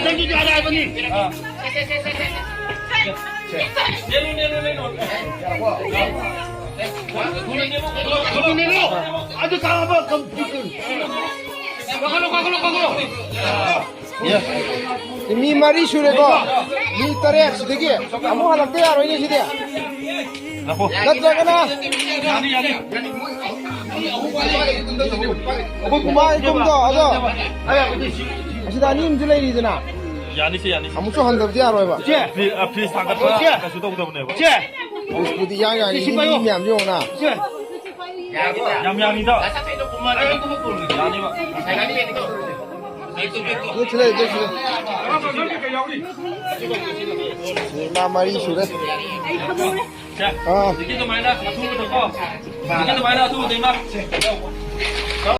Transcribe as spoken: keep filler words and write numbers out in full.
ꯅꯪꯒꯤꯗꯤ ꯑꯔꯥꯏꯕꯅꯤ꯫ ꯊꯨꯅ ꯅꯦꯝꯃꯨ꯫ ꯑꯗꯨ ꯇꯥꯔꯕ? ꯀꯥꯈꯠꯂꯣ, ꯀꯥꯈꯠꯂꯣ, ꯀꯥꯈꯠꯂꯣ꯫ ꯃꯤ ꯃꯔꯤ ꯁꯨꯔꯦꯀꯣ꯫ ꯃꯤ ꯇꯔꯦꯠ ꯁꯤꯗꯒꯤ ꯑꯃꯨꯛ ꯍꯜꯂꯛꯇ ꯌꯥꯔꯣꯏꯅꯦ ꯁꯤꯗꯤ꯫ ꯅꯠꯇ꯭ꯔꯒꯅ ꯌꯥꯅꯤ, ꯌꯥꯅꯤ꯫ ꯑꯩꯈꯣꯏ ꯄꯨꯃꯥꯏ ꯀꯨꯝꯗꯣ, ꯑꯗꯣ꯫ ꯑꯁꯤꯗ ꯑꯅꯤ ꯑꯃꯁꯨ ꯂꯩꯔꯤꯗꯅ꯫ ꯌꯥꯅꯤ, ꯁꯤ ꯌꯥꯅꯤ꯫ ꯑꯃꯨꯛꯁꯨ ꯍꯟꯗꯕꯗꯤ ꯌꯥꯔꯣꯏꯕ꯫ ꯐ꯭ꯔꯤ-, ꯑ, ꯐ꯭ꯔꯤꯖ ꯊꯥꯡꯒꯠꯄ ꯀꯩꯁꯨ ꯇꯧꯗꯕꯅꯦꯕ꯫ ꯐ꯭ꯔꯤꯖꯄꯨꯗꯤ ꯌꯥ ꯌꯥꯅꯤ, ꯃꯤ ꯃꯌꯥꯝꯁꯨ ꯌꯦꯡꯉꯨꯅ꯫ ꯌꯥꯝ ꯌꯥꯅꯤꯗ꯫ ꯌꯥꯅꯤꯕ꯫ ꯂꯦꯞꯁꯤ, ꯂꯦꯞꯁꯤ, ꯂꯦꯞꯁꯤ꯫ ꯃꯥ ꯃꯔꯤ ꯁꯨꯔꯦ꯫ ꯁꯦ, ꯑꯥ꯫ ꯍꯧꯖꯤꯛꯀꯤ ꯑꯗꯨꯃꯥꯏꯅ ꯑꯊꯨꯕꯗꯀꯣ꯫ ꯍꯧꯖꯤꯛꯀꯤ ꯑꯗꯨꯃꯥꯏꯅ ꯑꯊꯨꯕꯗ ꯏꯃꯥ꯫